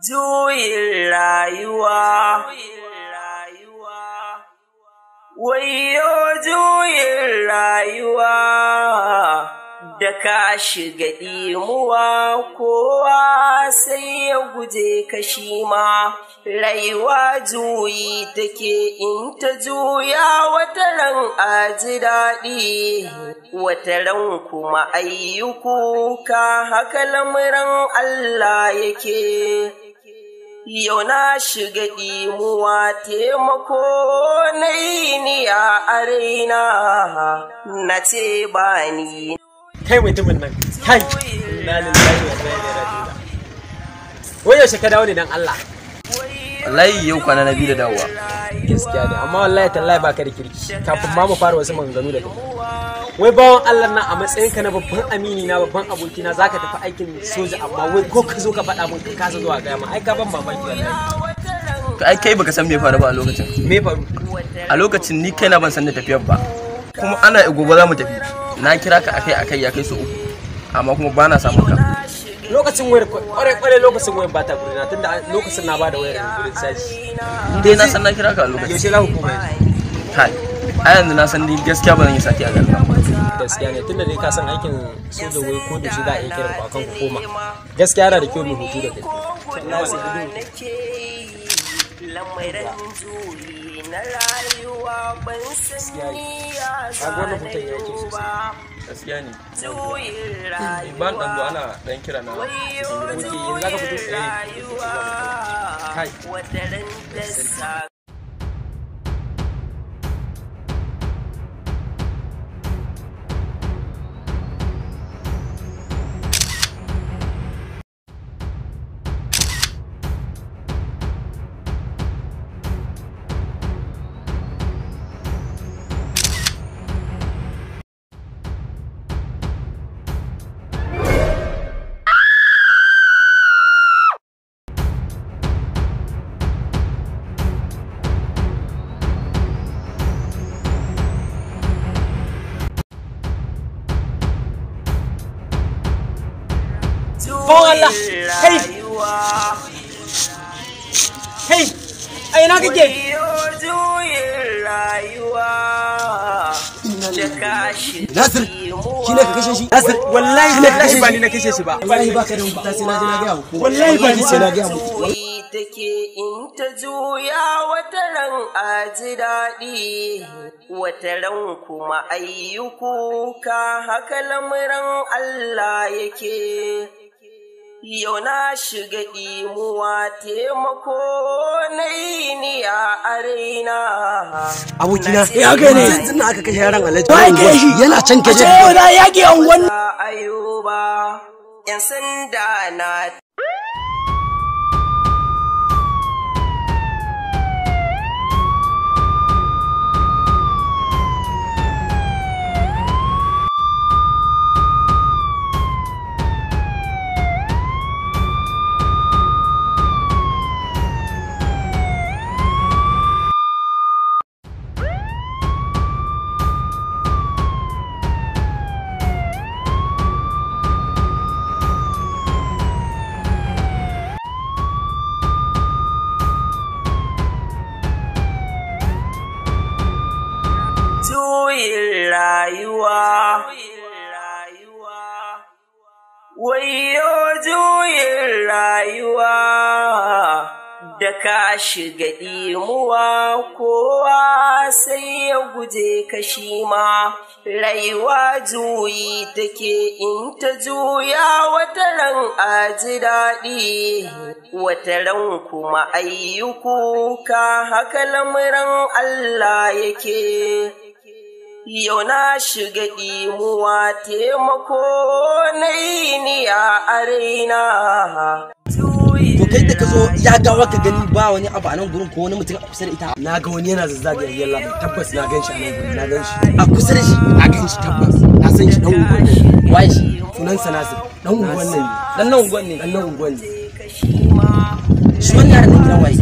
Juyin rayuwa, wayyo juyin rayuwa, da ka shiga ɗimuwa kowa sai ya guje ka shi ma. Rayuwa juyi take in ta juya wataran a ji daɗi, wataran kuma ayyukuka haka lamuran Allah yake. Yau na shiga ɗimuwa taimako na yi niya a raina, na ce ba ni. Kai mutumin nan, kai! Inna lillahi wa inna ilaihi raji'un. Wai yaushe ka dawo ne dan Allah? Wallahi yau kwana na biyu da dawowa. Gaskiya ne, amma wallahi tallahi baka da kirki. Kafin ma mu fara wasu maganganu da kai. Wai bawan Allah nan a matsayinka na babban amini na babban abokina zaka tafi aikin soja amma wai ko ka zo ka faɗa min ka kasa zuwa gaya min, ai ka ban mamaki wallahi. To ai kai baka san me faru ba a lokacin. Me faru? A lokacin ni kaina ban san da tafiyar ba. Kuma ana gobe za mu tafi. Na kira ka akai akai ya kai su uku. Amma kuma ba na samun ka. Lokacin wayar kware kware lokacin wayar ba ta gurina tunda lokacin na bada wayar gurin sashi. Ni dai na san na kira ka a lokacin. Yaushe za ku koma yanzu? Kai, a yanzu na san ni gaskiya ba zan yi sati a garin nan ba. Gaskiya ne tunda dai ka san aikin soja wai ko da shi za a iya kiran ku akan ku koma. Gaskiya yana da kyau mu hutu da kai. Wallahi sai gudu. Lamarin juyi na rayuwa ban san ni ya Kaga wannan hoton ya kyau sosai. Gaskiya ne. Juyin Ban dan rayuwa, ana dan kira na. wayyo Oke, yanzu za ka fito? juyin Eh. rayuwa, Kai. wataran da sa Bawan Allah, kai! rayuwa. Kai! A ina kake? Wayyo juyin rayuwa, da ka shiga Nasir, shi ne ka kashe shi? Nasir, Wallahi wallahi ba ni na kashe shi ba. Wallahi baka da mafita sai na je na gaya hukuma. Wallahi ba ni sai na gaya muku. Juyi take in ta juya wataran a ji daɗi, wataran kuma ayyukuka haka lamuran Allah yake. Yau na shiga ɗimuwa taimako na yi niya a raina. Abokina, Ya ya ne. Yanzu na aka kashe yaran Alhaji. Wai kashe shi? Yana can kashe. Yau na yaƙi a unguwan Ayuba, ‘yan sanda na juyin rayuwa. Wayyo juyin rayuwa, da ka shiga ɗimuwa kowa sai ya guje ka shi ma. Rayuwa juyi take in ta juya wataran a ji daɗi, wataran kuma ayyukuka haka lamuran Allah yake. Yau na shiga ɗimuwa taimako na yi niya a raina. To kai da ka zo ya gawa ka gani ba wani abu a nan gurin ko wani mutum a kusa da ita. Na ga wani yana zazzaga yalla bai tabbas na gan shi a nan gurin na gan shi. A kusa da shi na gan shi tabbas. Na san shi dan unguwan nan. Waye shi? Sunansa Nasir. Dan unguwan nan ne. Dan nan unguwan ne. Dan nan unguwan ne. Shi wannan yaran nan gidan waye?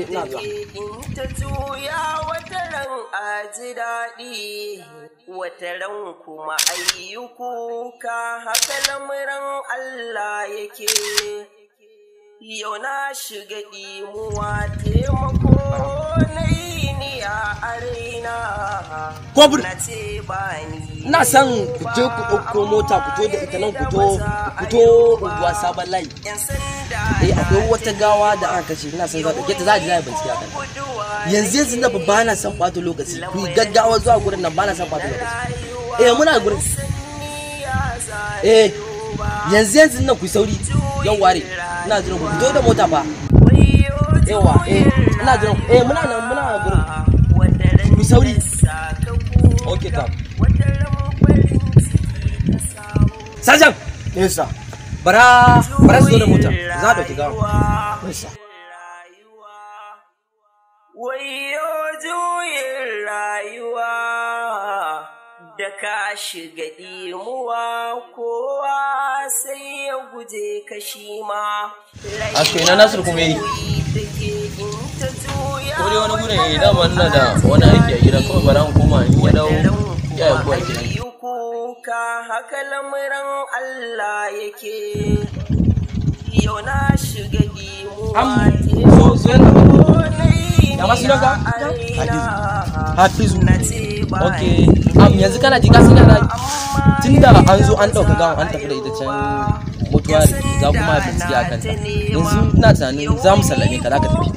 Ina zuwa. In ta juya wataran a ji daɗi, wataran kuma ayyukuka haka lamuran Allah yake. Yau na shiga ɗimuwa taimako na yi ni a raina. Kobur. Na ce ba ni. Ina son ku je ku ɗauko mota ku to da ita nan ku to ku to unguwa Sabon Layi. Yan sanda Eh, akwai wata gawa da aka kashe, ina son za a ɗauke ta, za a je za a yi bincike a kanta. Yanzu yanzu na ba na son ɓata lokaci, ku yi gaggawa zuwa gurin nan, ba na son ɓata lokaci. Eh, muna gurin. Eh, yanzu yanzu nan ku yi sauri. Yau ware, ina jiran ku fito da mota fa. Yawa, eh, ina jiran ku. Eh, muna nan, muna gurin. Ku yi sauri. Okay, ta. Sajan! Yes sir. Bara bara su zo da mota, za a ɗauki gawa. Yes sir. Wayo juyin rayuwa da ka shiga ɗimuwa kowa sai ya guje ka shi ma. A to ina Nasiru kuma yi? Ko dai wani gurin yayi, dama ina da wani aiki a gida, kawai bara in koma in ya dawo ya yi kuwa gidan. Yi kuka haka lamuran Allah yake. Yau na shiga ɗimuwa Am, zo zo yana. Ya ma sunan ka? Hafizu. Okay. Am, yanzu kana ji ka san yana tunda an zo an ɗauka gawan an tafi da ita can mutuwari, za kuma a bincike a kanta. Yanzu ina tunanin za mu sallame ka, za ka tafi.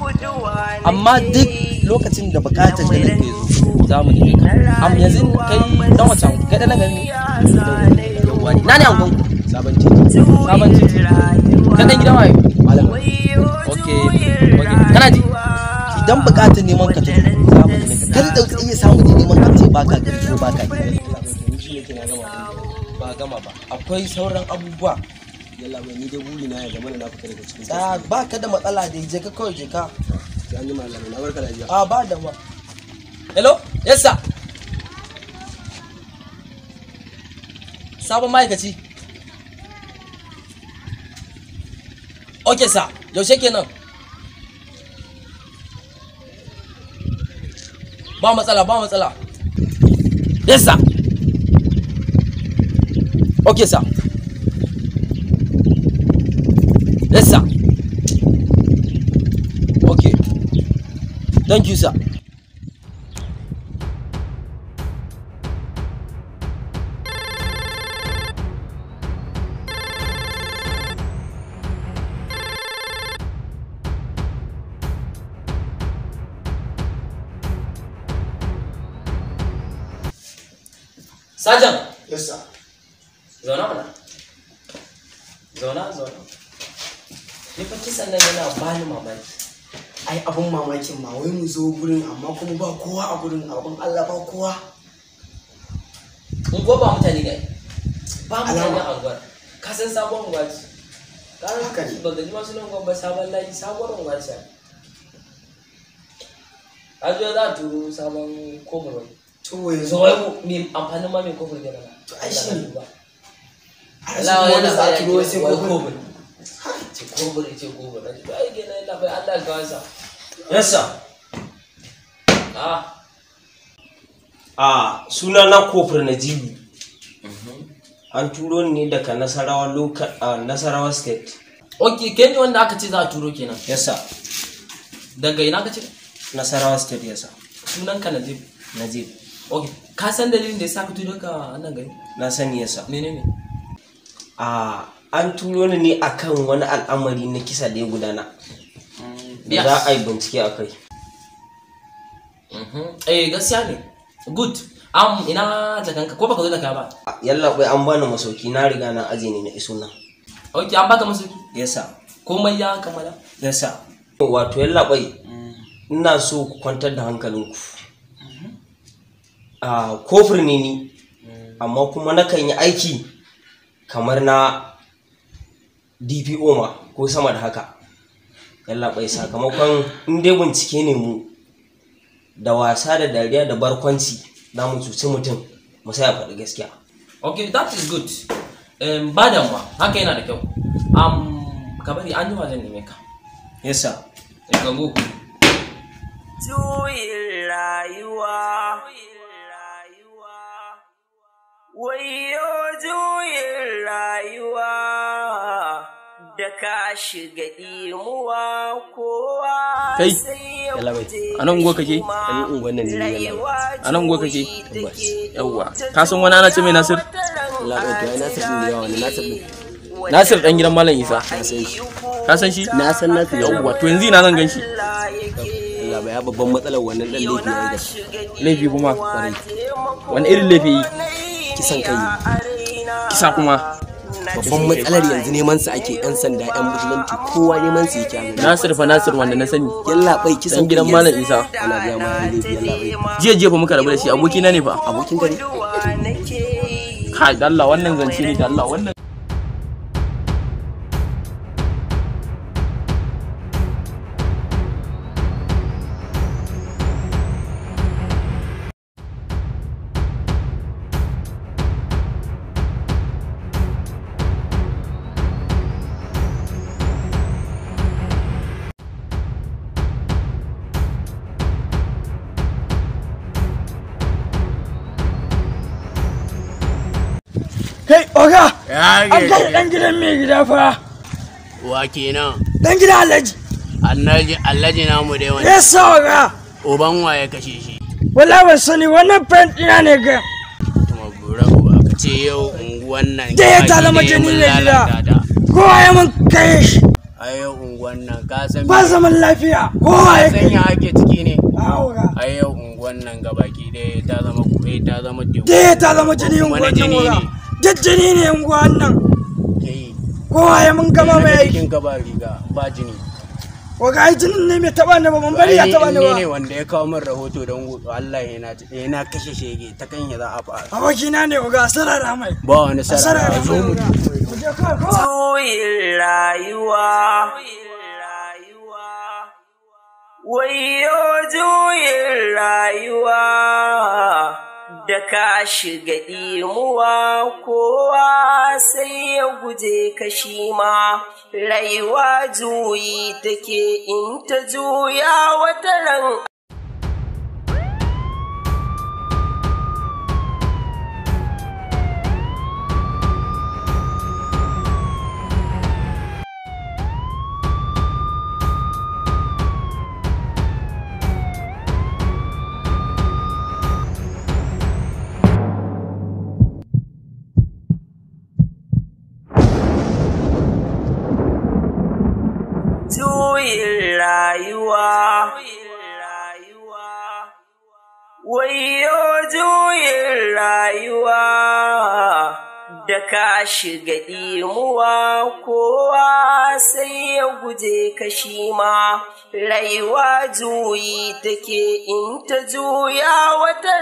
Amma duk lokacin da bukatar ganin ka zo, za mu neme ka. Am, yanzu kai dan wace anguwa? Kai dan nan gari ne? Yawwa ne. Na ne anguwan ku? Sabon Titi. Sabon Titi. Kai dan gidan waye? Malam. Okay. Okay. Kana ji? Idan bukatar neman ka ta zo, za mu neme ka. Kar da iya samu ne neman ka ce baka gari ko baka gari. Ni shi nake na gama. Ba gama ba. Akwai sauran abubuwa. Yalla bai, ni dai buri na ya zama na fita daga cikin. Ah, ba ka da matsala da je ka kawai, je ka. Sai an ji malamai, na barka lafiya. Ah, ba da ma. Hello? Yes sir. Sabon ma'aikaci. Okay sir, yaushe kenan? Ba matsala, ba matsala. Yes sir. Okay sir. Yes sir. Okay. Thank you sir. Sajan. Yes sir. Zauna mana. Zauna, zauna. Ni fa kisan nan yana bani mamaki. Ai abun mamakin ma wai mu zo gurin amma kuma ba kowa a gurin, abun Allah ba kowa. Unguwa ba mutane ne. Ba mutane Alama. a unguwar. Ka san sabon unguwa ce. Ka Haka ne. Ba gani masu nan unguwar ba, Sabon Layi, sabuwar unguwa ce. A zo za a turo sabon kofar wai. To yanzu So wai me amfanin ma mai kofar gida na? To ai shi ne. A Allah rasa kuma wanda yana za a bayar turo wai sai wai kofar. kofar. Ce kofar, ce kofar. Na ce, to ai kenan Allah bai Allah ya kawo sa. Yes sir. Ah. A suna na Kofur Najibu. An turo ni ne daga Nasarawa local, a Nasarawa State. Ok, kai ne wanda aka ce za a turo kenan. Yes sir. Daga ina ka ce? Nasarawa State, yes sir. Sunan ka Najib. Najib. Ok, ka san dalilin da ya sa ka turo ka nan gari? Na sani, yes sir. Menene? A an turo ni ne akan wani al'amari na kisa da ya gudana. Da Yes. za a yi bincike a kai. Eh, gaskiya ne. Good. Ina jakanka ko baka zo da kaya ba? Yalla bai, an bani masauki, na riga na aje ne na iso nan. Ok, an baka masauki. Yes sir. Komai ya kammala. Yes sir. Wato yalla bai, ina so ku kwantar da hankalinku. A kofur ne ni, amma kuma nakan yi aiki kamar na DPO ma ko sama da haka. Yalla bai, sakamakon in dai bincike ne mu da wasa da dariya da barkwanci za mu cuci mutum mu sa ya faɗi gaskiya. Ok, that is good. Ba damuwa, haka yana da kyau. Ka bari an jima zan neme ka. Yes sir. Eh, gango. Juyin rayuwa. Wayo juyin rayuwa da ka shiga ɗimuwa kowa Kai, sai ya Yalla bai. guje A nan unguwa kake? A nan unguwan nan ne yalla bai. A nan unguwa kake? Tabbas. Yawwa. Ka san wani ana ce mai Nasir? Yalla bai, to ai Nasir din da yawa ne Nasir din. Nasir dan gidan Malam Isa. Na san shi. Ka san shi? Na san Nasir. Yawwa, to yanzu ina zan gan shi. Yalla bai, ya babban matsalar wannan dan laifi ya aikata. Laifi kuma. Wani irin laifi yi? Kisan kai ne. Kisa kuma. Babban matsalar yanzu neman su ake yan sanda yan bijilanti kowa neman su yake a gari. Nasir fa Nasir wanda na sani. Yalla bai, kisan Dan gidan kai Malam Isa. Ana biya ma laifi yalla bai. Jiya jiya fa muka rabu da shi abokina ne fa. Abokin ka ne? Kai, da Allah wannan zance ne da Allah wannan. Kai, oga! An kai ɗan gidan mai gida fa. Wa kenan? Ɗan gidan Alhaji. Alhaji Alhaji namu dai wani. Yes, oga! Uban wa ya kashe shi? Wallahi ban sani wannan friend ɗina ne ga. Kuma bura uba ka ce yau unguwan nan. Da ya ta zama gabaki ɗaya jini mun ne gida. lalata ta. Kowa ya mun kai shi. A yau unguwan nan ka san Ba zaman lafiya. Kowa ya ka san kai. ya ake ciki ne. Ah, oga. A yau unguwan nan gabaki ɗaya ta zama kuɗi ta zama teku. Da ya ta zama jini Kuma na unguwan nan jini oga. ne. Duk jini ne unguwan nan. Kai. Kowa ya mun gama mai aiki. Jikin ka ba riga ba jini. Oga, ai jinin ne mai taɓa ni ba, ban bari ya Ai, taɓa ni ni ne ba. wanda ya kawo min rahoto don Allah yana kashe shege ta kan ya za a fara. Abokina ne oga, sarara mai. Ba wani Sarara sarara zo mai mu oga. Mu je kawai kowa. Juyin rayuwa Wayo juyin rayuwa da ka shiga ɗimuwa kowa sai ya guje ka shi ma rayuwa juyi take in ta juya wata ran juyin rayuwa Wayo juyin rayuwa da ka shiga ɗimuwa kowa sai ya guje ka shi ma rayuwa juyi take in ta juya wata